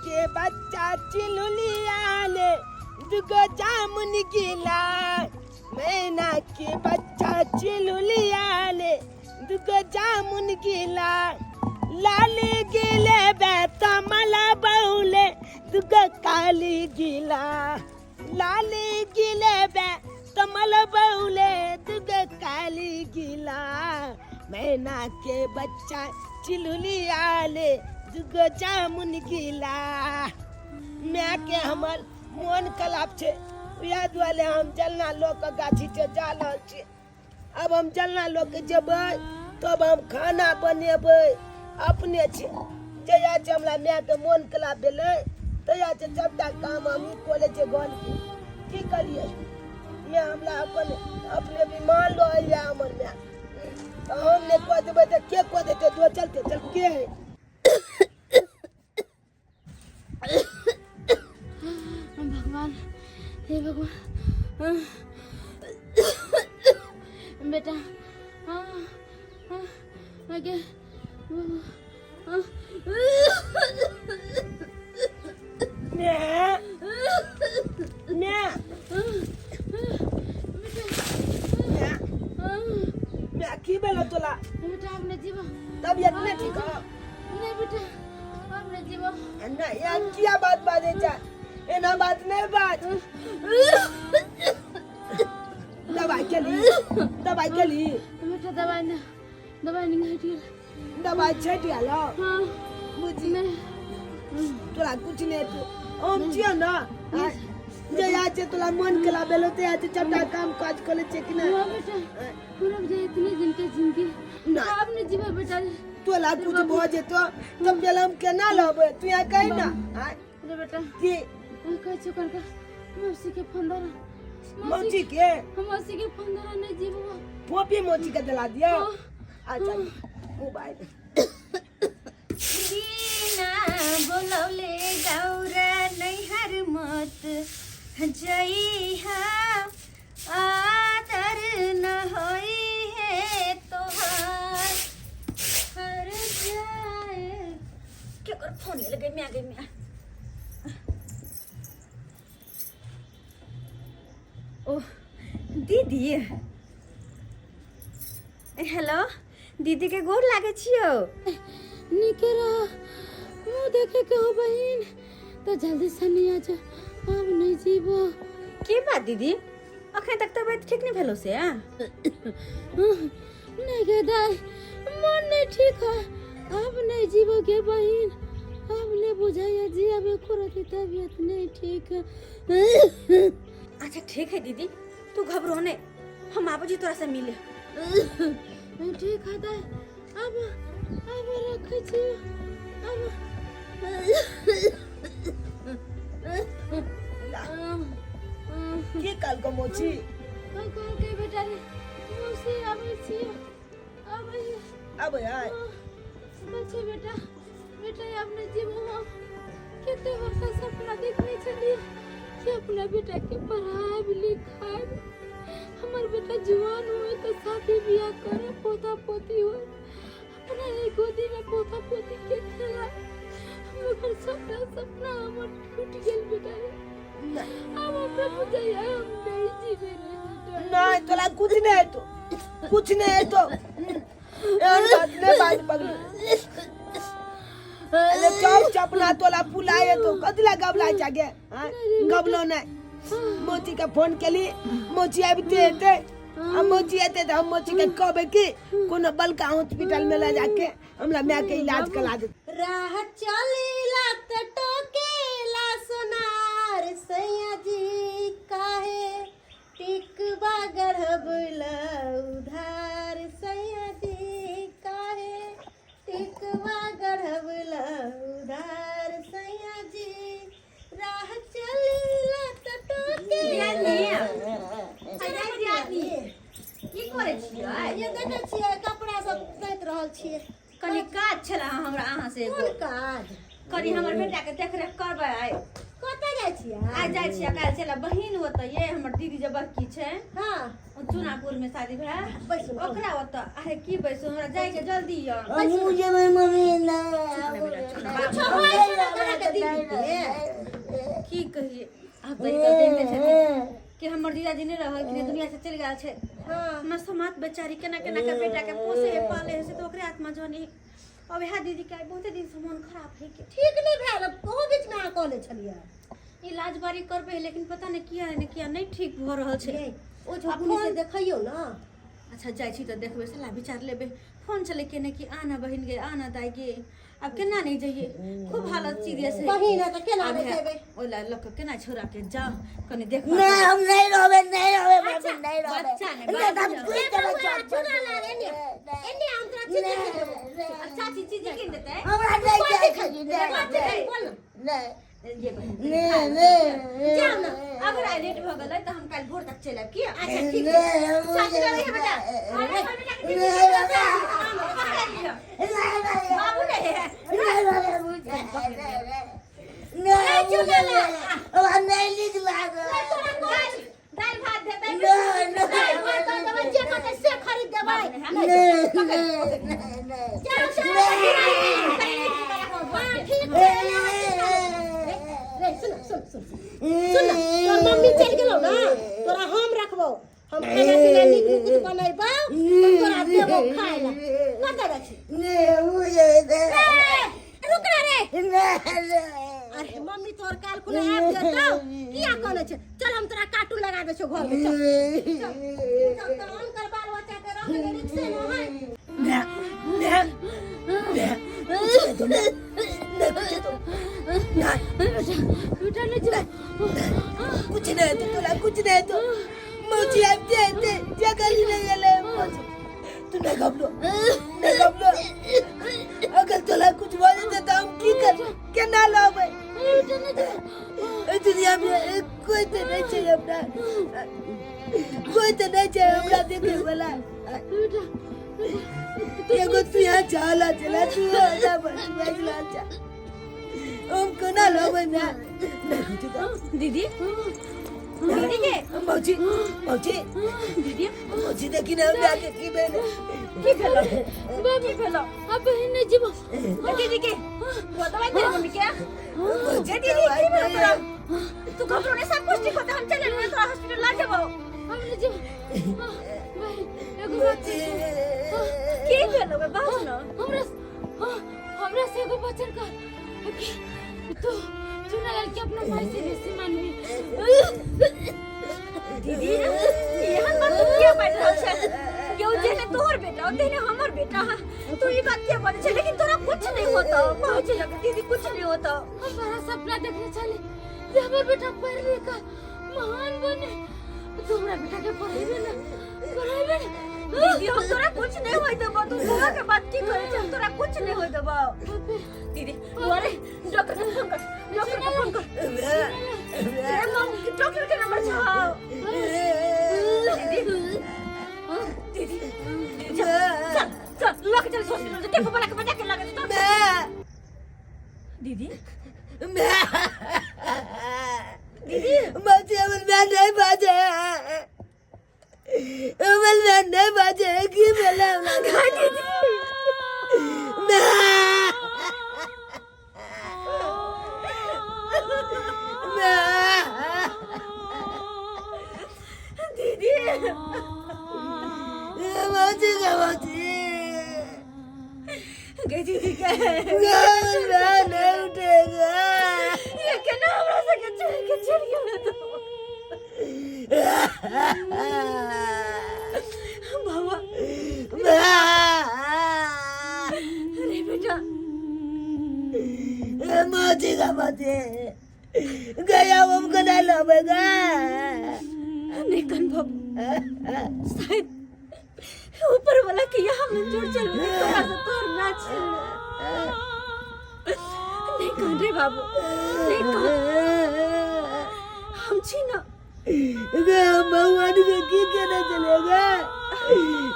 के बच्चा चिलुलिया ले दुगो जामुन गिला। मैना के बच्चा चिलुलिया ले दुगो जामुन गिला। लाली गिले बेतमला बौले दुगो काली गिला। लाली गिले बेतमल बौले दुगो काली गिला। मैना के बच्चा चिलुलिया ले दुगो जामुन गिला। माय के हमर मोन खराब छै, उएह दुआरे हम जलना लऽ कऽ गाछी छै जा रहल छी। आब हम जलना लऽ के जेबै तब हम खाना बनेबै अपने छै। जहिया छै हमरा मायके मोन खराब भेलै तहिया छै सबटा काम हमही कऽ लै छियै घरके। की करियै, माय हमरा अपन अपने बीमार रहैया हमर माय, तऽ हम नहि कऽ देबै तऽ के कऽ देतै? दो चलते चल के है। भगवान, हे भगवान, बेटा, हाँ हाँ आगे। माय, माय, माय, माय, की भेलो तोला? बेटा, हम नहीं जीवो। तबियत नहीं ठीक हो? नहीं बेटा, हम नहीं जीवो। नहीं यार, किया बात बाजे जा, एना बात नहीं बाज। दवाई के ली, दवाई के ली। बेटा, दवाई ना, दवाई नहीं घटी। दवाई छटि गेल? हाँ। बुझी नहीं। तोरा कुछ नहीं तो हम छियो ना। जे आज जे तोरा मन केला भेलो ते आज सबटा काम काज कऽ लै छियै कि नहि? हाँ बेटा, पूरा जे इतने दिन के जिंदगी ना। अब नहीं जीवा बेटा। तोला कुछ भऽ जेतो तऽ पहिले हम केना रहबै? तू यहाँ कहि ना। आँय, रे बेटा। की? कहै छौ कनका मौसी के फोन धरा। मौसी के? मौसी के फोन धरा, नहीं जीवो। फोपी मौसी के दिला दियो। हाँ। अच्छा, मोबाइल। बिना बोलौले गौरा नैहर मत जइहा, आदर न होई है तोहार हर जाए। केकर फोन लगे? म्या गे म्या। ओह दीदी, हेलो दीदी के गोर लागे छियो। नीके रह, मुँह देखे के हो बहिन तो जल्दी से नहीं आ जा, अब नहीं जीवो। की बात दीदी, अखन तक तबियत ठीक नहीं भेलो से? आ? नहीं गे दाई, मन नहीं ठीक है, अब नहीं जीवो गे बहिन। अब नहीं बुझाइया जी, अब एको रति तबियत नहीं ठीक है। अच्छा ठीक है दीदी, तू घबरो नहीं, हम आबो जी तोरा से मिले। ठीक है दाई, अब अब रखै छी अब। की कहलको मौसी? कहलकै बेटा रे, मौसी आबै छी, आबै। आबै आय। अच्छा बेटा, बेटा अब नहीं जीवो हम। कते वर्ष सपना देखने छलियै कि अपना बेटा के पढ़ाएब लिखाएब, हमर बेटा जुआन हुए तो शादी बियाह करे, पोता पोती हुए, अपना एक गोदी में पोता पोती के खेलाए। मगर सबटा सपना हमर टूट गेल बेटा रे। अब हमरा बुझाइया हम नहीं जीवे रे बेटा। नहीं, तोला कुछ नहीं है तो कुछ नहीं है तो एहन बात नहीं बाज पगली। अरे चौक चपला तोला पुलाए तो कथी ला गबला जागे? गबलो नहीं। मोची के फोन केली, मोची आबिते हेतै। आ मोची एतै तऽ हम मोची के कहबै कि कोनो बलका हॉस्पिटल में ले जाके हमरा माय के इलाज करा दे। राह चलीला त टोकेला सोनार, सैया जी काहे टिकबा गढ़बला उधार, सैया जी काहे टिकबा गढ़बला उधार, सैया जी राह चलीला त टोकेला। की करै छियै? ये देखै छियै, कपड़ा सब सैत रहल छियै। कनि काज छला हमरा अहाँ से एगो। कोन काज? कनि हमर बेटा के देखरेख करबै आइ। कतऽ जाइ छियै? आइ जाइ छियै, काल्हि चला बहिन ओतऽ ये हमर दीदी जे बड़की छै। हाँ। ओ चुनापुर में शादी भेल। बैसू ने। ओकरा ओतऽ। अरे की बैसू, हमरा जाइ के जल्दी यऽ। हमहूँ जेबै मम्मी ना। चुप ना बेटा, चुप ना। कुछो होइ छै ने अहाँके दीदी? के की कहिए आब तऽ ई तऽ जानिते छथिन कि हमर जीजाजी नहि रहल कि दुनिया से चलि गेल छै। हाँ। हमर समाज बेचारी केना केना के बेटा के पोसे है पाले है, से तऽ ओकरे आत्मा जाने है। अब इएह दीदी के आइ बहुते दिन से मन खराब है के ठीक नहीं भेल, ओहो बीच में अहाँ कहले छलियै। इलाज बारी करबै है, लेकिन पता नहि किया ने किया नहि ठीक भऽ रहल छै। यै, ओ झोकुनी से देखैयौ ना। अच्छा जाइ छी तऽ देखबै, सलाह विचार लेबै। फोन चले के ने कि आना बहिन गे, आना दाइ गे, आब केना नहि जइए, खूब हालत सीरियस है। बहिन है तऽ केना आब नहि है, जेबै? ओहि लए लऽ कऽ केना छोड़ा के जा कनि देख। नहीं, हम नहीं रोबे, नहीं रोबे बाबू, नहीं रोबे। बच्चा ने, नहीं, हम बाबू। कूद देबै छत पर। चुना ला रे, एने एने हम तोरा चीज कीन देबौ। चाची चीज कीन देतै। हमरा नहीं जाइ छै, नहीं। बोल ना। नहीं। ये बहिन। नहीं, नहीं। जाओ ना। अगर आइ लेट भऽ गेलै तऽ हम काल्हि भोर तक चलि आयब की? अच्छा ठीक नहीं, छै। हम चाची नहीं रहै है बेटा। नहीं, अरे बेटा के नहीं, पकड़ लिअ। नहीं, बाबू नहीं है। नहीं, नहीं, हमरा नहीं नीक लागल। दालि दालि भात देतै। नहीं, नहीं। दालि भात दऽ देबै, जे कहतै से खरीद देबै। नहीं, नहीं, नहीं, नहीं। जाओ, जाओ। हाँ, ठीक छै। रे सुन सुन सुन सुन ना, तोर मम्मी चलि गेलौ ना, तोरा हम रखबौ, हम खाना पीना नीक नुकुत बनेबौ तऽ तोरा देबौ खाय लए। कतऽ जाइ छी? नहीं, मुझे ए, रुक ना रे। नहीं, नहीं। अरे मम्मी तोर काल कुना आबि जेतौ, किया कनै छै? चल, हम तोरा कार्टून लगा दै छियौ घर मे, चल चल चल। तऽ हुनकर बाल बच्चा के रखै के रिक्शे न है। बेटा नहीं जा। कुछ नहीं तो तोला, कुछ नहीं तो मौसी आबते आबते जगह ही नहीं गेले मौसी। तू नहीं घबरो, नहीं घबरो। अगर तोला कुछ भऽ जेतै तऽ हम की कर, केना लबै? एहि दुनिया में कोई तऽ नहीं छै हमरा, कोई तऽ नहीं छै हमरा देखे वाला। बेटा। एगो तू यहाँ चला चला, तू हमरा बचला जा, हम कोना लबै? ना नहीं कुछ तो। दीदी, दीदी के मौसी, मौसी। दीदी। मौसी, देखी ना हमरा के की भेल। की भेलो? बाबू की भेलो? अब बहन नहीं जीवो। दीदी के वो दवाई दे मम्मी के। मौसी, ए दीदी, की भेलो तोरा? तू घबरो नहीं, सब कुछ ठीक होता, हम चले ना तोरा हॉस्पिटल ला जेबो। हम नहीं जीवो। बहन, एगो बात मौसी। की भेलो बे, बात न। हमरा हमरा से एगो वचन कर कि तू चुनालाल के अपना भाई से बेसी मानबी। दीदी, एहन बात तू किया बाजि रहल छै? केओ जेहने तोहर बेटा तेहने हमर बेटा। तू ई बात किया बाजै छै? लेकिन तोरा कुछ नहीं होता, कहै छै दीदी, कुछ नहीं होता। हम बड़ा सपना देखने छली जे हमर बेटा पढ़ लिख कर महान बने। तू हमरा बेटा के पढ़ेबे ना, पढ़ेबे ना? दीदी, हम तोरा कुछ नहीं होय देबो। तू बुआ के बात की करै छै? हम तोरा कुछ नहीं होय देबो दीदी। अरे डॉक्टर के फोन कर, डॉक्टर के फोन कर। ए मम्मी, डॉक्टर के नंबर छौ। दीदी, दीदी, चल चल चल, लग चल हॉस्पिटल, टेम्पो वाला के बजा के लगे तो। दीदी। दीदी, मौसी, हमर माय नहीं बाजे, हमर माय नहीं बाजे, की भेलै हमरा? दीदी। माय, माय। दीदी। मौसी के, मौसी। गे दीदी के। हमर माय नहीं उठेगा। ये केना हमरा सबके छोड़ के चल गेल तो बाबा? अरे बेटा। मौसी का, मौसी गया, हमको नहीं लबेगा। नहीं कन बाबू, शायद ऊपर वाला के यहाँ मंजूर चल तोरा से तोहर ना छीन। नहीं कन रे बाबू, नहीं कन, हम छी ना। भगवान के की कहना चलेगा?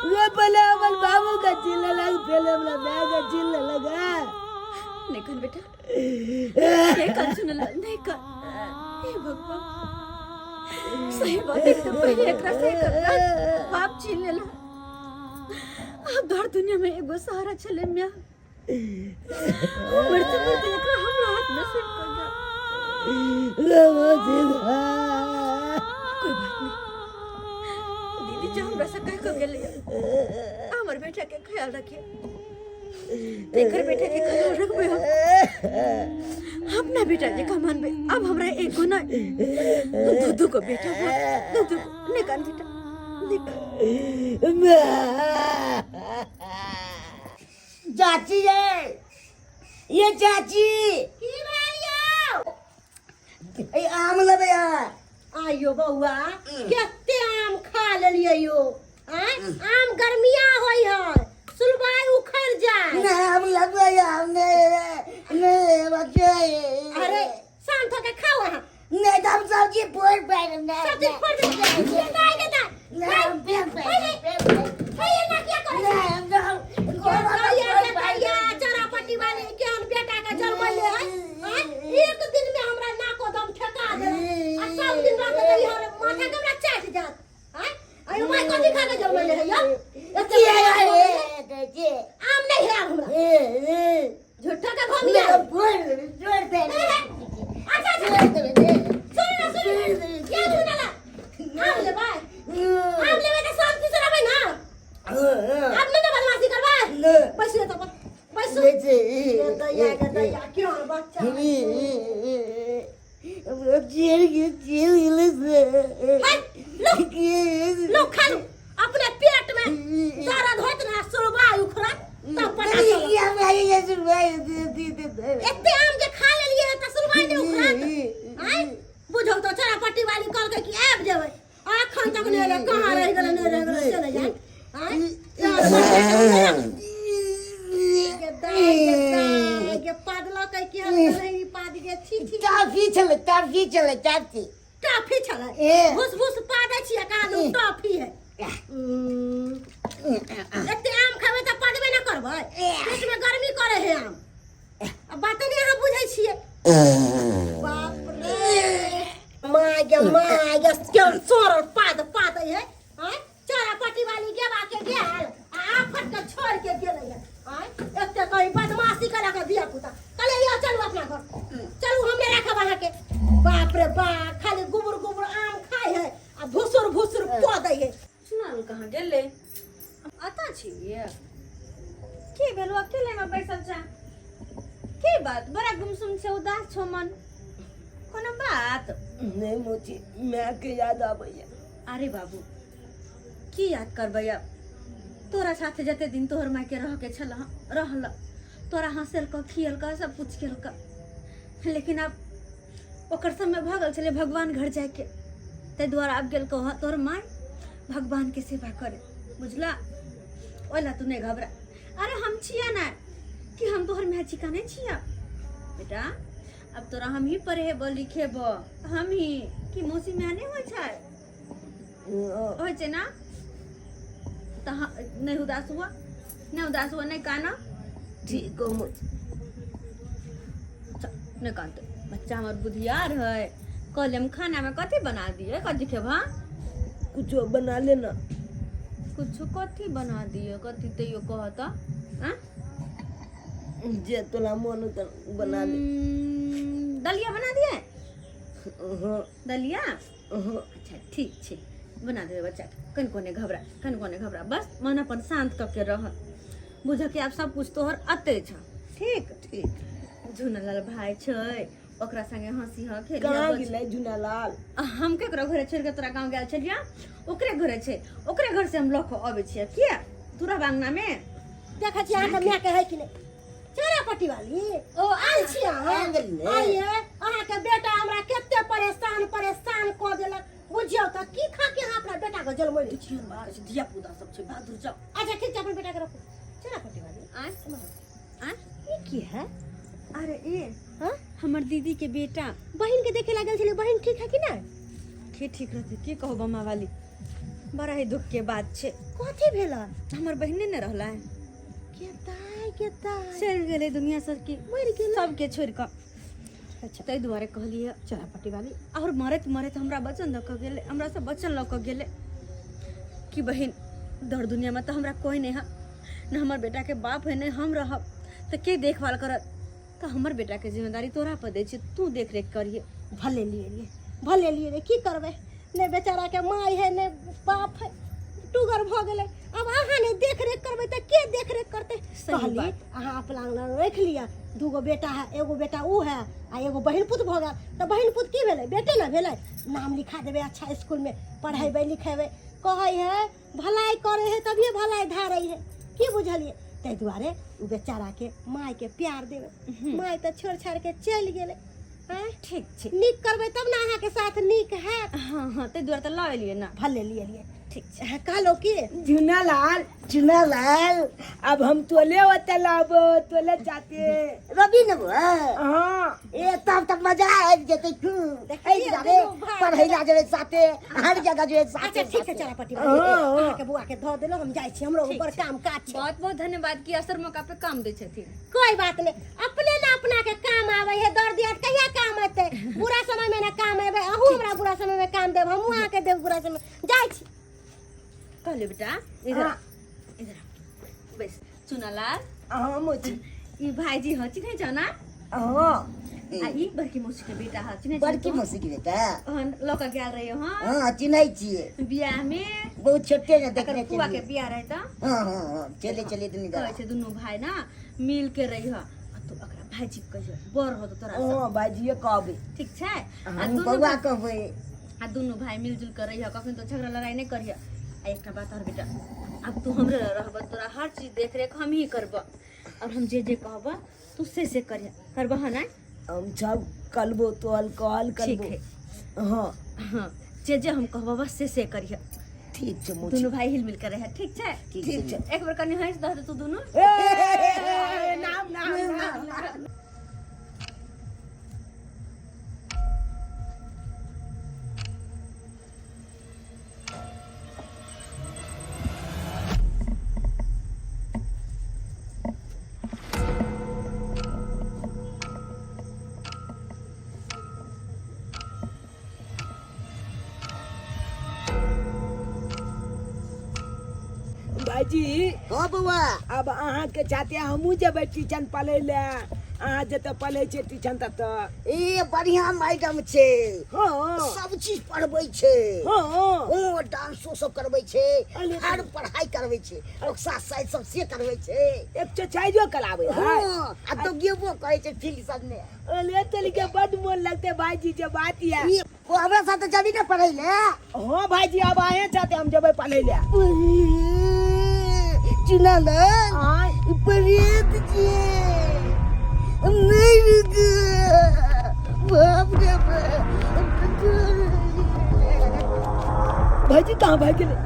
वो पहले हमारे बाबू का चिल्ला लग, पहले हमारा माँ का चिल्ला लगा। नहीं कन बेटा, नहीं कन, सुन ला, नहीं कन। हे भगवान, सही बात है। तो पहले एकरा से एकर बाप छीन लेला, अब धर दुनिया में एगो सहारा छले म्या, मरते मरते एकरा हमरा हाथ में सौंप कर गया। कोई बात नहीं दीदी जो हमरा से कह के गेलै हमर बेटा के ख्याल रखिए एकर बेटा के ख्याल रखबे हम अपना बेटा जे मानबे अब हमरा एगो ना दू दू को बेटा बा दू दू को नहीं कान बेटा नहीं कान चाची ये ये चाची की भेल यौ ए आम लेबै अहाँ आइयो बौआ कते आम खा लेलियै यौ आँय आम गर्मिया होइ है सुलबाइ उखड़ जाय नहि आम लेबै आम नहि नहि बच्चे अरे शांत होके खाओ अहाँ नहि तऽ हम सब्जी फोड़ि पारि सब्जी फोड़ देबै नहि के नहि हम फेंक पारि हे ना किया करै नहि हम दैया चरापट्टी वाले केहन बेटा के जन्मले है आँय? एक दिन में हमरा नाको दम ठेका देलक आ सब दिन रात तऽ इहर माथा के हमरा चाटि जात आँय? आयो माय कथी खा के जन्मले है यौ एते आम नहीं है आब हमरा झूठा के भमिया अच्छा अच्छा सुन ना सुन क्या सुनला आम लेबै आम लेबै तऽ शांति से रहबै ना आब नहि ने बदमाशी करबै बैसू एतऽ पर बैसू ये दैया के दैया क्यों बच्चा है, लो लो खा लो अपने पेट में दर्द होत ना सुरबाई उखड़त तब पता चलत एते आम के खा लेलिए त सुरबाई नहीं उखड़त आय बुझौ तो चरापट्टी वाली कहलकै कि आबि जेबै अखन तक नहि एलै कहाँ रहि गेलै नहि रहि गेलै से नहि जान आँय गे दाइ गे दाइ गे पादलकै कि हम नहीं पाद गे छी छी टाफी छलै टाफी छलै टाफी टॉफी छलै ए। भूस भूस पादै छियै कहाँ दू टॉफी है एते आम खेबै तऽ पदबे नहि करबै पेटमे गर्मी करे है आम आ बात नहि अहाँ बुझै छियै बाप रे माय गे माय गे केहन सोरल पाद पादै है आँय चोरा पट्टी वाली गेबा के गेल आ आफत के छोड़ के गेलै है आँय एते कहीं बदमाशी करा के धिया पुता कहले यौ चलू अपना घर चलू हम नहि राखब अहाँके बाप रे बाप खाली गुबुर गुबुर आम खाइ है आ भुसुर भुसुर कऽ दै है सुनाल कहाँ गेलै अतऽ छियै के भेलो अकेले में बैसल छा के बात बड़ा गुमसुम छै उदास छौ मन कोनो बात नहि मोची मायके याद आबैया अरे बाबू की याद करबै अब तोरा साथे जते दिन तोहर मायके रहके छल रहल तोरा हँसेलक खियलक सब कुछ केलक लेकिन आब ओकर समय भऽ गेल छलै भगवान घर जाइके ताहि दुआरे आब गेल कह तोहर माय भगवानके सेवा करे बुझला ओहि ला तू नहि घबरा अरे हम छियै ने कि हम तोहर माय छिका नहि छियै बेटा अब तोरा हम ही पढ़ेबो लिखेबो हम ही कि मौसी माय नहि होइ छै होइ छै ना तऽ नहि उदास हुआ नहि उदास हुआ नहि काना ठीक हो मोची नहि कानते बच्चा हमर बुधियार है कहले हम खाना में कथी बना दिए कथी खेबा कुछो बना लेना कुछो कथी बना दिए कथी तैयो कहत आँ जे तोरा मन होतौ बना ले दलिया बना दिए हाँ दलिया हाँ अच्छा ठीक छै बना देबै बच्चाके कनिको नहि घबरा कनिको नहि घबरा बस मन अपन शान्त कऽ के रह बुझ कि आब सब कुछ तोहर अतै छ ठीक ठीक झुनलाल भाई छै ओकरा संगे हंसी ह खेली कहाँ गेलै झुनालाल हम केकरो घरे छोड़ि के तोरा गाँव गेल छलियै ओकरे घरे छै ओकरे घर से हम लऽ कऽ अबै छियै किया तू रहब अंगना में देखै छी अहाँके मायके है कि नहि चेरापट्टी वाली ओ आयल छी अहाँ आयल गेली ने। आइए अहाँके बेटा हमरा कते परेशान परेशान कऽ देलक बुझियौ तऽ की खा के अहाँ अपना बेटा के जन्मैले छी धिया पुता सब छै बहादुर जाओ अच्छा ठीक छै अपन बेटा के रखू चेरापट्टी वाली आय आय ई की है अरे ए हाँ? हमर दीदी के बेटा बहिन के देखे लागल छलै बहिन ठीक है कि नहि के ठीक रहते की कहू बमा वाली बड़ा ही दुख के बात छै कथी भेल हमर बहिने ने रहला है के दाय के दाय चलि गेलै दुनिया सब के मरि गेल सबके छोड़ि कऽ अच्छा ताहि दुआरे कहलियै चेरापट्टी वाली आओर मरैत मरैत हमरा वचन दऽ कऽ गेलै हमरा से वचन लऽ कऽ गेलै कि बहिन दर दुनियामे तऽ हमरा कोइ नहि है ने हमर बेटाके बाप है ने हम रहब तऽ के देखभाल करत का हमर बेटा के जिम्मेदारी तोरा पर दै छी, तू देख रेख करिए। भले लिए लिए, भले लिए रे, की करबै? नहि बेचारा के माय है नहि बाप है, टुगर भऽ गेलै। आब अहाँ नहि देख रेख करबै तऽ के देख रेख करतै? सही कहली बात। अहाँ अपना लग राखि लिअ, दूगो बेटा है, एगो बेटा ऊ है आ एगो बहिन पुत भऽ गेल, तऽ बहिन पुत की भेलै? बेटे ने भेलै। नाम लिखा देबै, अच्छा स्कूलमे पढ़ेबै लिखेबै। कहै है भलाई करै है तभिए भलाई धारै है, की बुझलियै? ताहि दुआरे ओ बेचाराके मायके प्यार देबै, माय तऽ छोड़ि छाड़ि के चलि गेलै। आँय, ठीक छै, नीक करबै तब ने अहाँके साथ नीक हैत। हाँ हाँ, ताहि दुआरे तऽ लऽ एलियै ने। भले लिए लिए। ठीक छै। हाँ, कहलहुँ की झुनालाल, झुनालाल, अब हम तोले ओते लाबो, तोले जाते रवि ने बुआ। हाँ। ए तब तब मजा आबि जेतै खूब। देखिए, एहि दुआरे दुनू भाइ पढ़ै ला जेबै साथे, हर जगह जेबै साथे। अच्छा ठीक छै, चला पट्टी हाँ, हाँ। अहाँके बौआ के धऽ देलहुँ, हम जाइ छी, हमरो ठीक बड़ छै। काम काज छै। बहुत बहुत धन्यवाद कि असर मौका पे काम दै छथिन। कोई बात नहीं, अपने ना अपना के काम आवे है, दर्द दियाद कहिया काम एते? बुरा समय में ना काम आवे। अहू हमरा बुरा समय में काम देब, हमहूँ अहाँके देब बुरा समय। जाइ छी। कहले बेटा इधर आ, इधर आ। बैस चुनालाल। हाँ मोची। ई भाईजी ह, चिन्है छ ना? हाँ। आ ई बड़की मौसी के बेटा ह, चिन्है छ? बड़की मौसी के बेटा? हाँ, लऽ के गेल रहियो। हाँ हाँ, चिन्है छियै। बियाह में बहुत छोटे ने एकर देखने फुआ के छलियै। बियाह रहे तऽ। हाँ हाँ हाँ, चले चले दुनू कहै छै दुनू भाई ना मिल के रहिह। आ तू ओकरा भाईजी के कहियो, बड़ हो तऽ तोरा से। हाँ भाईजी कहबै। ठीक छै? आ हम दुनू बौआ कहबै। आ दुनू भाई मिलजुल के रहिह, कखन तो झगड़ा लड़ाई नहीं करिह। आ एकटा बात और बेटा, अब तू हमरे लग रहब, तोरा हर चीज देख रेख हम ही करब, और हम जे जे कहब तू से से करिह, करबह ना? हम सब कलबो तोहल कहल ठीक कलबो। है। हाँ। हाँ, जे जे हम कहब बस से से करिह। ठीक छै मौसी। दुनू भाई हिल मिल के रह, ठीक छै? ठीक छै। एक बेर कनि हंसि दह तू दुनू। ए, नाम नाम नाम नाम। भाईजी। हाँ बौआ। अब अहाँ के चाहते हमहूँ जेबै ट्यूशन पढ़ै लए, अहाँ जतऽ पढ़ै छियै ट्यूशन ततऽ। ए बढ़िया मैडम छै। हाँ। सब चीज पढ़बै छै। हाँ। ओ डांसो सब करबै छै, अरे हर पढ़ाई करबै छै, एक्सरसाइज सब से करबै छै। एक्सरसाइजो कराबै है। हाँ, आ दौड़ेबो करै छै फील्ड सब में। अरे चल के बड मोन लगते भाईजी जे बात या। ई, ओ हमरा साथे जबी ने पढ़ै ले? हाँ भाईजी, अब आए चाहते हम जेबै पढ़ै ले। चुना ले। आय। प्रेत जे। नहीं रुक। बाप रे बाप। भाईजी कहाँ भाग गेलै?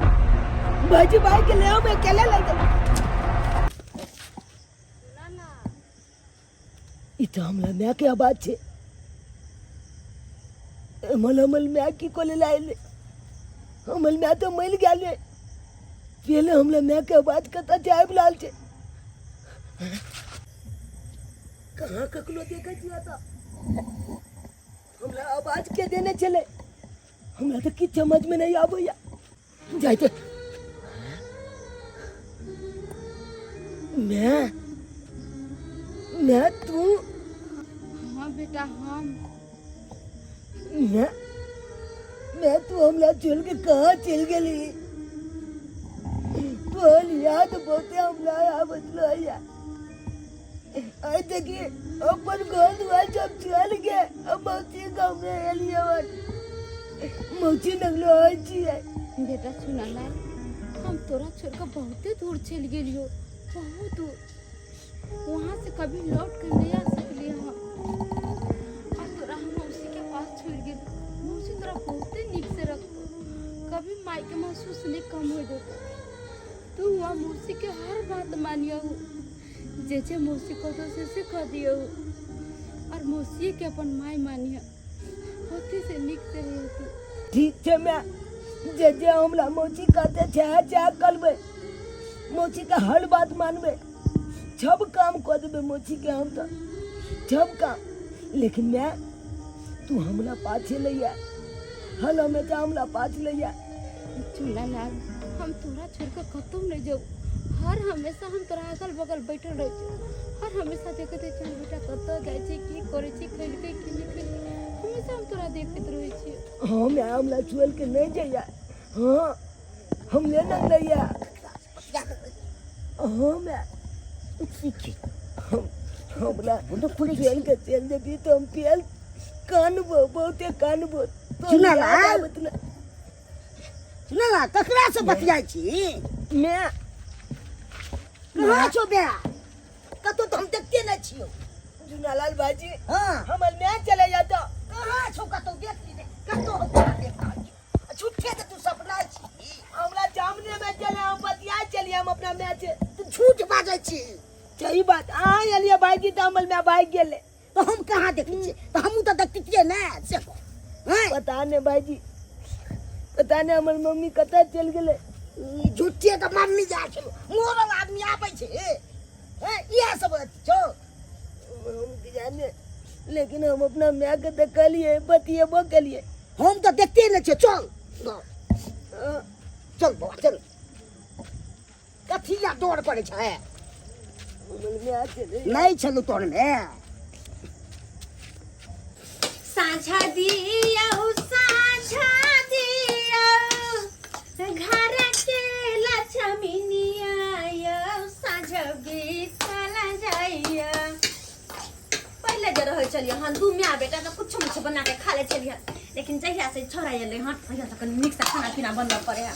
भाईजी भाग गेलै, हम अकेले लग गेलै। ई तऽ हमरा माय के आवाज छै। एमल हमर माय की कोले लायल? हमर माय तऽ मरि गेलै। पहले हमरा माय के आवाज कतऽ से आबि रहल छै? कहाँ ककरो देखै छियै तऽ हमरा आवाज के देने छलै? हमरा तऽ किछु समझ में नहीं आबैया। जाइते मैं मैं तू? हाँ बेटा हम। मैं तू हमरा छोड़ के कहाँ चल गेली? तोहर याद बहुते हमरा आबत रहैया। आइ देखी अपन घर दुआर सब चल के अब मौसी गाँव में एलियै हन। मौसी लगलो होइ छियै। बेटा सुनलाल, हम तोरा छोड़ के बहुते दूर चल गेलियो, बहुत दूर। वहाँ से कभी लौट कर नहीं आ सकली हम। और तोरा हम मौसी के पास छोड़ गेली। मौसी तोरा बहुते नीक से रखतो, कभी माई के महसूस नहीं कम हो देतो। तू वहाँ मौसी के हर बात मानियो, जे जे मौसी कहतो से कह दियो, और मौसी के अपन माई मानियो, होते से नीक से रहियो तू। ठीक छै मैं, जे जे हमरा मौसी कहते छै चाह करबै, मौसी के हर बात मानबै, सब काम कऽ देबै मौसी के हम तऽ सब काम। लेकिन मैं तू हमरा पाछे लैया, हल हमेशा हमरा पाछ लैया। चूना लाल, हम तोरा छोड़ के कतौ नहीं जाऊ। हर हमेशा हम तोरा अगल बगल बैठल रह जाऊ, और हमेशा देखैत रहै छियै बेटा कतऽ जाइ छै की करै छै खेलकै की नहि खेलकै हमेशा हम तोरा देखैत रहै छियै हाँ मैं हमरा छोड़ के नहीं जाइया हाँ हम ले ना लैया हाँ मैं हम हमरा छोड़ के चल जेबी तो हम पियल कानबो बहुते कानबो तो सुना ना? याद आबत ना सुन ना ककरा से बतियाइ छी मैं कहाँ छौ बे कतौ तऽ हम देखते नहि छियौ झुनालाल भाईजी हाँ हमर मैं चले जाता कहाँ छौ कतौ देख ली ने कतौ हम तोरा देख रहल छियौ झूठे के तू सपना छी हमरा सामने में चले हम बतिया चलिए हम अपना मैच तू झूठ बाजै छी सही बात अहाँ एलिए भाईजी तऽ हमर मैं भाग गेलै तऽ हम कहाँ देखै छियै तऽ हमहूँ तऽ देखतियै ने से कह हैं पता नहीं भाईजी पता नहीं हमर मम्मी कतऽ चलि गेलै ई झूठे के मम्मी जा छलो मोरल आदमी आबै छै हैं इएह सब अथी छौ हम की जाने लेकिन हम अपना माय के तऽ कहलिए बतिएबो केलिए हम तऽ देखते नहि छियै चल गाँव हाँ, चल बौआ चल कथी ला डर करै छै हमर माय चले नहि छलू तोहरमे साझा दिया साझा दिया घर के लक्ष्मीनिया साझा बीतल जाइया पहिले जे रहै छलियै हन दू माय बेटा तऽ कुछो मुछो बना के खा लै छलियै लेकिन जहिया से छोड़ा एलै हन तहिया से कनि नीकसँ खाना पीना बनबऽ पड़ै है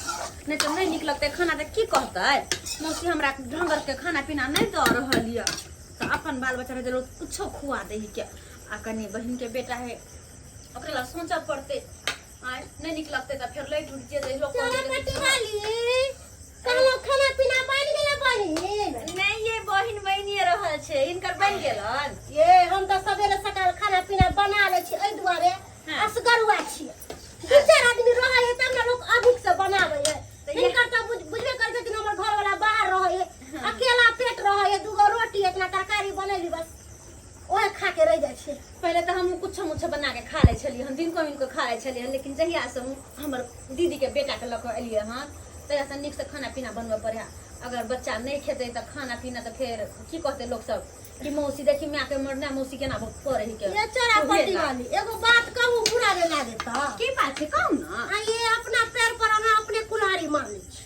नहि तऽ नहि नीक लगतै खाना तऽ की कहतै मौसी हमरा ढङ्गर के खाना पीना नहि दऽ रहल यऽ तऽ अपन बाल बच्चा रहै लोक कुछो खुआ दै के आ कनि बहिनके बेटा है ओकरा लए सोचऽ पड़तै आँय नहि नीक लगतै तऽ फेर लैट उठि जेतै लोक चोरा कहतै पट्टी वाली कहलो खाना पीना बनि गेलै बहिन नहि ये बहिन बनिए रहल छै हिनकर बनि गेलन ये हम तऽ सवेरे सकाल खाना पीना बना लै छी एहि दुआरे असगरुआ छियै दू चारि आदमी रहै है तब ने लोक अधिक से बनाबै है तऽ ये- हिनकर तऽ बुझबे करै छथिन हमर घरवाला बाहर रहै है अकेला पेट रहै है दूगो रोटी इतना तरकारी बनेली बस ओहे खा के रहि जाइ छियै पहिले तऽ हमहूँ कुछो मुछो बना के खा लै छलियै हन दिनको मिनको खा लै छलियै हन लेकिन जहियासँ हम हमर दीदीके बेटाके लऽ कऽ एलियै हन तहियासँ नीकसँ खाना पीना बनबऽ पड़ै है अगर बच्चा नहि खेतै तऽ खाना पीना तऽ फेर की कहतै लोकसभ कि मौसी देखी मायके मरना मौसी केना करै के ये चोरा पट्टी वाली एगो बात कहू बुरा नहि लागे तऽ की बात छै कहू ने आ ये अपना पैर पर अहाँ अपने कुल्हाड़ी मार लै छी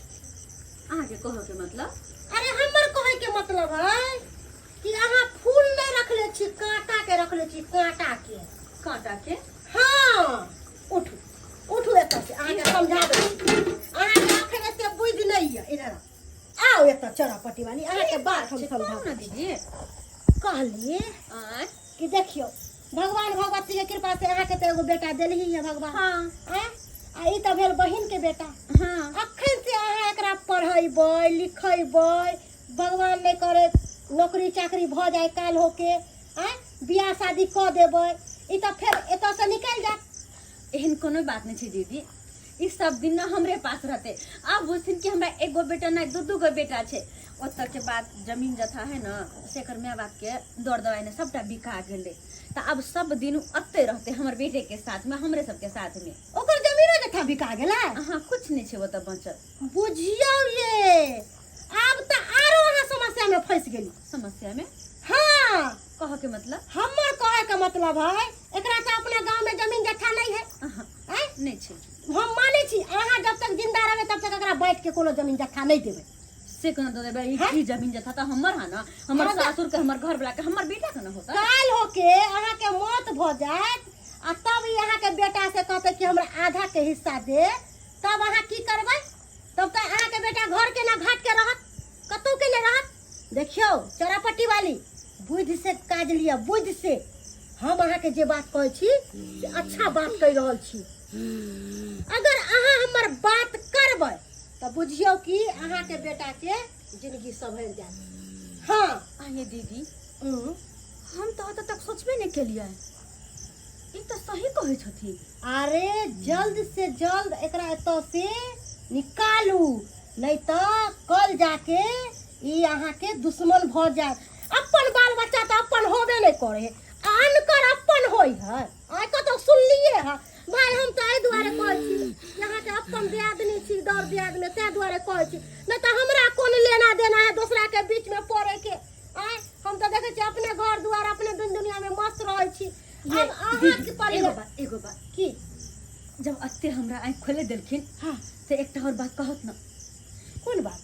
अहाँके कहऽके मतलब अरे हमर कहै के मतलब है कि अहाँ फूल नहीं रखले छी कांटा के रखले छी कांटा के कांटा के हाँ उठू उठू एतऽ से अहाँके समझा दै छी अहाँके अखन एते बुद्धि नहीं यऽ इधर आउ एतऽ चौरापट्टी वाली अहाँके बात हम समझा कहू ना दीदी कहलिए आँय कि देखियौ भगवान भगवती के कृपा से अहाँके तऽ एगो बेटा देलही है भगवान हाँ आँय? आ ई तऽ भेल बहिन के बेटा हाँ अखन से अहाँ एकरा पढ़ेबै लिखेबै भगवान नहि करे नौकरी चाकरी भऽ जाय काल होके आँय बियाह शादी कऽ देबै ई तऽ फेर एतऽसँ निकलि जायत एहन कोनो बात नहीं छै दीदी ई सब दिन ना हमरे पास रहते आब बुझथिन कि हमरा एगो बेटा नहीं दू दू गो बेटा छै ओतऽ के बाद जमीन जथा है ना से एकर माय बाप के दौड़ दवाई ने सबटा बिका गेलै तऽ आब सब दिन ओतै रहते हमर बेटे के साथ में हमरे सबके साथ में ओकर जमीनो जथा बिका गेलै अहाँ कुछ नहीं छै ओतऽ बचल बुझियौ ये आब तऽ आरो अहाँ समस्या में फंसि गेली समस्या में हाँ कह के मतलब हमर कहे के मतलब है एकरा तऽ अपना गांव में जमीन जथा नहीं है अहाँ आँय? नहीं छै हम मानै छी अहाँ जब तक जिंदा रहबै तब तक एकरा बाँटि के कोनो जमीन जथा नहीं देबै से कोना दऽ देबै ई हैं? की जमीन जथा तऽ हमर है ना हमर हाँ, तऽ- सासुर के हमर घर वाला के हमर बेटा के ना होता काल्हि होके अहाँके मौत भऽ जायत आ तब ई अहाँके बेटा से कहतै कि हमरा आधा के हिस्सा दे तब अहाँ की करबै तब तऽ अहाँके बेटा घर के ना घाट के रहत कतौ के नहि रहत देखियौ चौरापट्टी वाली बुद्धि से काज लिअ बुद्धि से हम अहाँके जे बात कहै छी से अच्छा बात कहि रहल छी अगर अहाँ हमर बात करबै तऽ बुझियौ कि अहाँके बेटाके जिंदगी सम्हरि जायत हाँ आये दीदी हम्म। हम तऽ एतऽ तक सोचबे नहि केलियै ई तऽ सही कहै छथिन अरे जल्द से जल्द एकरा एतऽ से निकालू नहीं तऽ कल जाके ई अहाँके दुश्मन भऽ जायत अपन बाल बच्चा तऽ अपन होबे नहि करे है अनकर अपन होइ है आइ कतौ सुनलिए है भाय हम तऽ एहि दुआरे कहै छी कि अहाँके अपन दियादनी छी दर दियादनी ताहि दुआरे कहै छी नहि तऽ हमरा कोन लेना देना है दोसराके बीचमे पड़ैके आँय हम तऽ देखै पड़े एगो बात, एगो बात। की? जब अत्ते हमरा आँखि खोले देलखिन, हाँ, तऽ एकटा और बात कहत न। कोन बात?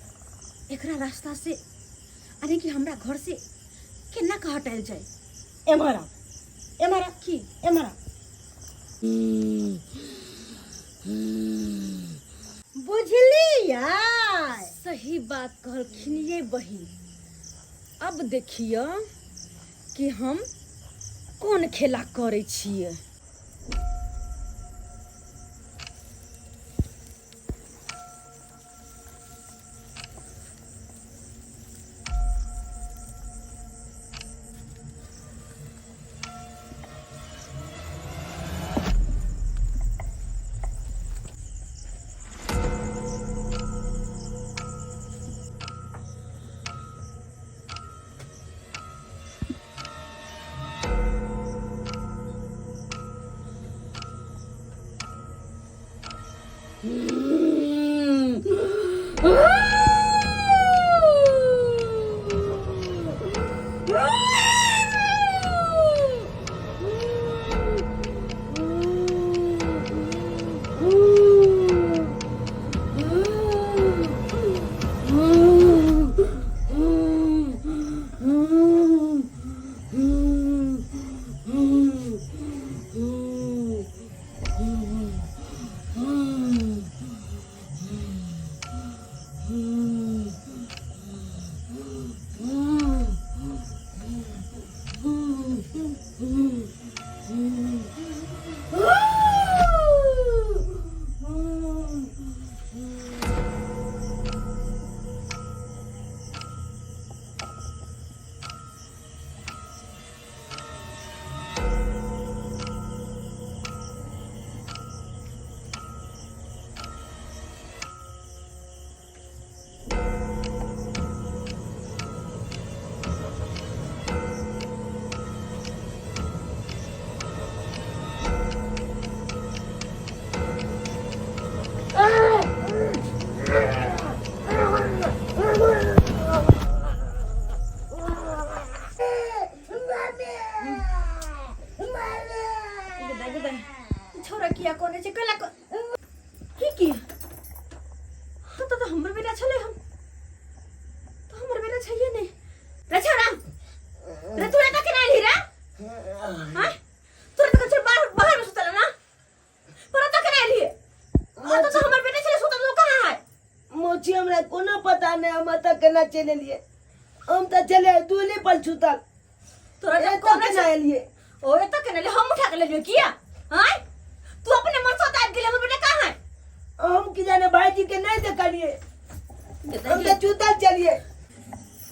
एकरा रास्ता से, यानी कि हमरा घर से केना के हटायल जाय? एम्हर आउ, एम्हर आउ। की? एम्हर आउ। बुझलियै? सही बात कहलखिन ये बहिन। अब देखियो कि हम कोन खेला करै छियै। छोरा किया कोने छै कला को की की हाँ तो हमर बेटा छले, हम तो हमर बेटा छैये नहीं रे। छोरा रे, तू एता केना एलही रे? हां, तोरा तो कछो बाहर बाहर में सुतल ना, पर एता केना एलही? हाँ तो हमर बेटा छले सुतल, तो कहाँ है? मोची, हमरा कोनो पता नहीं, हम एतऽ केना चलि एलियै। हम तऽ चले दूली पर सुतल। तोरा जब एतऽ कोने केना एलियै? ओ एतऽ केना एलियै? हम उठा के लेलियो किया? आँय, तू अपने मन से आबि गेलै। हमर बेटा कहाँ है? हम की जाने, भाईजी के नहीं देखलियै, हम तऽ सुतल चलियै।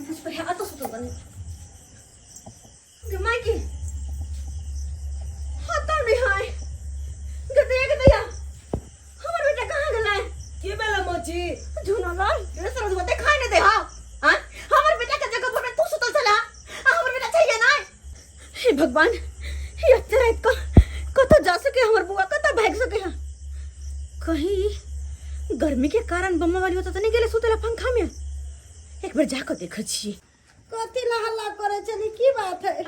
कुछ पर है तो सुतल बनी गे माय की हाथा नहीं है। गदैया गदैया, हमर बेटा कहाँ गेलै? की भेलै मोची? झुना लाल रे, सरस बते खाए नहीं दे। हा हाँ, हमर बेटा के जगह पर तू सुतल छला आ हमर बेटा चाहिए ना। हे भगवान, ये अत्ते रात का कतऽ जा सके हमर बुआ, कतऽ भाग सके है? कहीं गर्मी के कारण बम्मा वाली होता तो नहीं गेले सुतेला पंखा में? एक बार जाकर देखै छियै। कथी ला हल्ला करे छली? की बात है?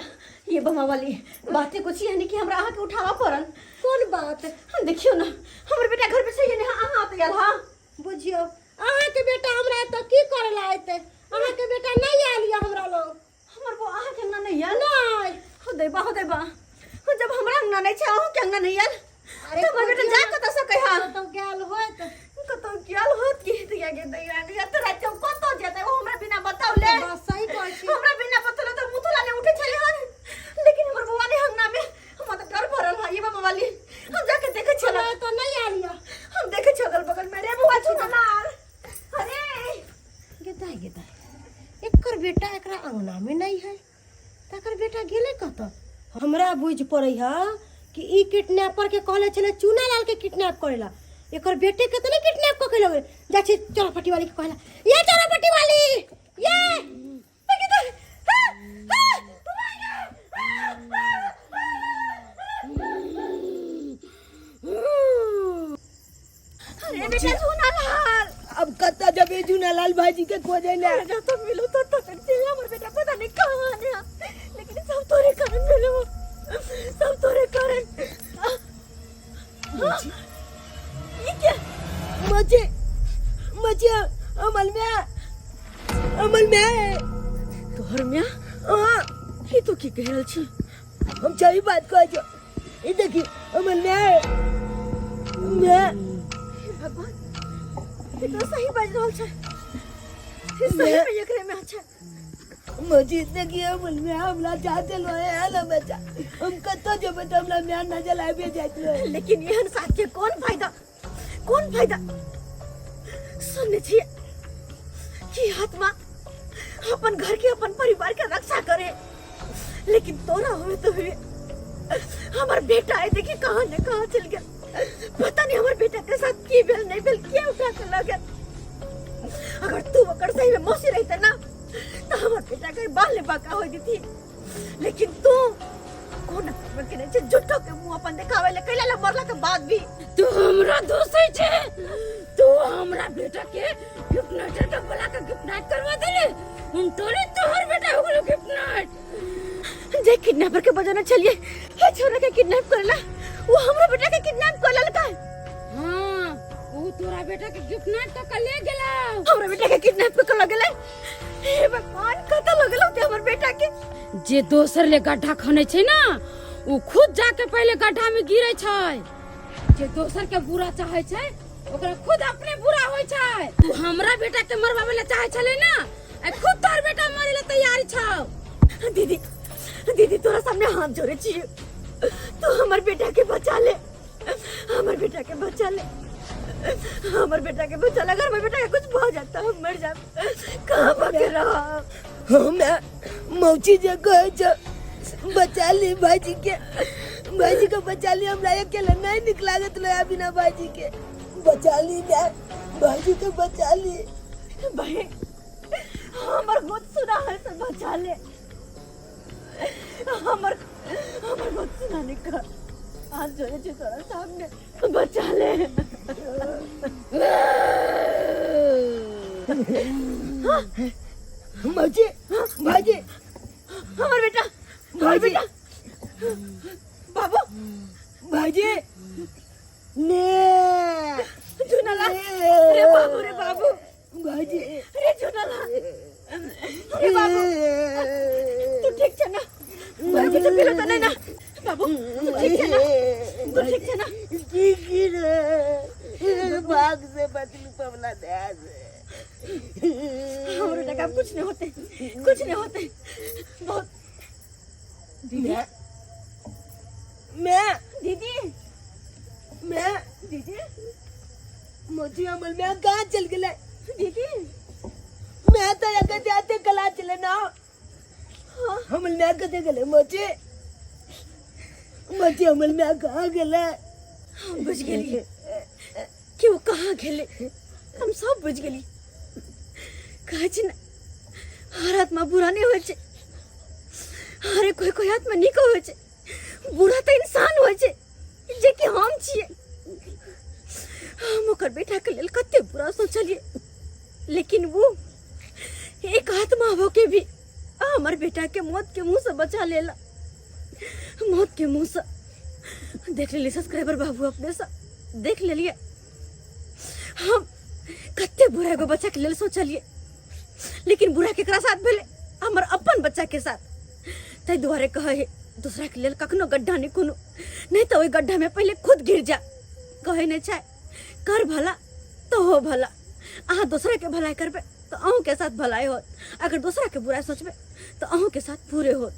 ये बम्मा वाली बातें कुछ यानी कि हमरा अहाँके उठावा पड़ल। कोन बात? देखियौ ना, हमर बेटा घर पे छैहे नहि। अहाँ आते आयल? हाँ। बुझियौ, अहाँके बेटा हमरा एतऽ की करे ला एतै? अहाँके बेटा नहि आयल यऽ हमरा लग। हमर बौआ अहाँके अंगना नहि आयल? नहि। हो दैबा, हो दैबा, जब हमरा अंगना नहि छै, अहूँके अंगना नहि आयल, अरे तऽ हमर बेटा जा कतऽ सकै है? कतौ गेल होत। कतौ गेल होत कि? दैया गे दैया गे, एते राति हम कतौ जेतै ओ हमरा बिना बताउले? बात सही कहै छी। हमरा बिना बतौले तऽ मुँह नहीं उठे छलै हन, लेकिन हमर बौआ नहीं अंगना में, हमरा तऽ डर भरल है। ये बाबा वाली, हम जाके देखै छलै। हमरा एतऽ नहि आयल यऽ। हम देखै छी अगल बगल में। रे बौआ छुना, अरे गेदाय गेदाय, एकर बेटा एकरा अंगना में नहीं है, तकर बेटा गेलै कतऽ? हमरा बुझि पड़ै है कि ई किडनैपर के कहले छलै चूना लाल के किडनैप करेला, एकर बेटे के तऽ नहीं किडनैप कऽ के लगे जाइ छी। चौरापट्टी वाली के कहला, ये चौरापट्टी वाली, ये अरे बेटा चूना लाल, अब कतऽ जेबै झूना लाल भाईजी के खोजै ले? अरे जब तो मिलो तो तो चल। हमर बेटा पता नहीं कहाँ है, लेकिन सब तोरे कारण भेलो, सब तोरे कारण। हमर माय। तोहर माय? हाँ। ई तू की कहि रहल छी? हम सही बात कहै छौ। ई देखी हमर माय। माय। हे भगवान, ई तो सही बाजि रहल छै। ई सही में एकरे माय छै। मस्जिद देखी हमर माय हमरा चाहते लो है ना बच्चा। हम कतौ जेबै तऽ हमरा माय नजर आबि जाइत रहे। लेकिन एहन साथ के कोन फायदा, कोन फायदा? सुनने छियै कि आत्मा अपन घर के अपन परिवार के रक्षा करे, लेकिन तोरा हुए तो हुए हमार बेटा आए देखी कहाँ ने कहाँ चल गया। पता नहीं हमार बेटा के साथ की भेल नहीं भेल, के उठा के लग गया। अगर तू ओकर सही में मौसी रहते ना तो हमार बेटा के बाल बाका हो जती, लेकिन तू कोन कर्म केने छै झूठो के मुंह अपन देखावे ले कैला ला मरला के बाद भी तू हमरा दोषै छै। तू हमरा बेटा के गिफ्टनाइटर के बोला के गिफ्टनाइट करवा देले। उन तोरे तोहर बेटा हो गेलो गिफ्टनाइट। जे किडनैपर के बजाना चलिए हे छोरा के किडनैप करला, वो हमरा बेटा के किडनैप कर ललका। हां, वो तोरा बेटा के गिफ्टनाइट तो कर ले गेला। हमरा बेटा के किडनैप कर लगले। हे भगवान, कत लगलो ते हमर बेटा के? जे दोसर ले गड्ढा खनै छै ना, उ खुद जाके पहले गड्ढा में गिरे छै। जे दोसर के बुरा चाहे छै ओकरा खुद अपने बुरा होय छै। तू हमरा बेटा के मरवावे ले चाहे छले ना, आ खुद तोहर बेटा मरे ले तैयार छौ। दीदी, दीदी तोरा सामने हाथ जोड़े छी, तू हमर बेटा के बचा ले, हमर बेटा के बचा ले, हमर बेटा के बचा ले। अगर हमर बेटा के कुछ भ जाता हम मर जाब, कहाँ भागे रहब? हमे मौसी जे कहै छै बचा ली भाईजी के, भाईजी के बचा ली, हमरा अकेले नहीं निक लागत रहे बिना भाईजी के। बचा ली मैं भाईजी के बचा ली। भाई हमर गोद सुना है से बचा ले, हमर हमर गोद सुना निकल आज जो है तोरा सामने बचा ले। मौसी भाईजी, हमर बेटा, हमर भाईजी। बेटा, बाबू भाईजी ने झुनाला, रे बाबू, रे बाबू भाईजी, रे झुनाला, रे बाबू तू ठीक छ ना? तोरा कुछ भेलो त नहीं ना बाबू? तू ठीक छ ना? तू ठीक छ ना? ठीक ही रे, भाग से बचलू पवला दया से। हमरो टका कुछ नहीं होते, कुछ नहीं होते। बहुत दीदी, मैं दीदी, मैं दीदी, मौसी अमल मैं कहाँ चल गए? दीदी मैं तो अगर जाते कला चले ना। अमल मैं कते गले मौसी? मौसी अमल मैं कहाँ गले? हम बुझ गेलिए कि वो कहाँ गेले, हम सब बुझ गेली। कहै छी ने हर आत्मा बुरा नहीं होइ छै, हरे कोई कोई आत्मा नीक होइ छै। बुरा तऽ इंसान होइ छै, जे कि हम छियै। हम ओकर बेटा के लेल कते बुरा सोचलिए, लेकिन वो एक आत्मा हो के भी हमर बेटा के मौत के मुंह से बचा लेला, मौत के मुंह से। देख लेलिए सब्सक्राइबर बाबू, अपने से देख लेलिए हम कते बुरा एगो बच्चा के लेल सोचलिए, लेकिन बुरा केकरा साथ भेलै? हमर अपन बच्चा के साथ। ताहि दुआरे कहै है दूसरा के लेल कखनो गड्ढा नहीं कोनो, नहीं तो ओहि गड्ढा में पहले खुद गिर जा। कहै नहीं छै कर भला तो हो भला। अहाँ दूसरा के भलाई करबै तो अहूँ के साथ भलाई होत, अगर दूसरा के बुराई सोचबै तो अहूँ के साथ बुरे होत।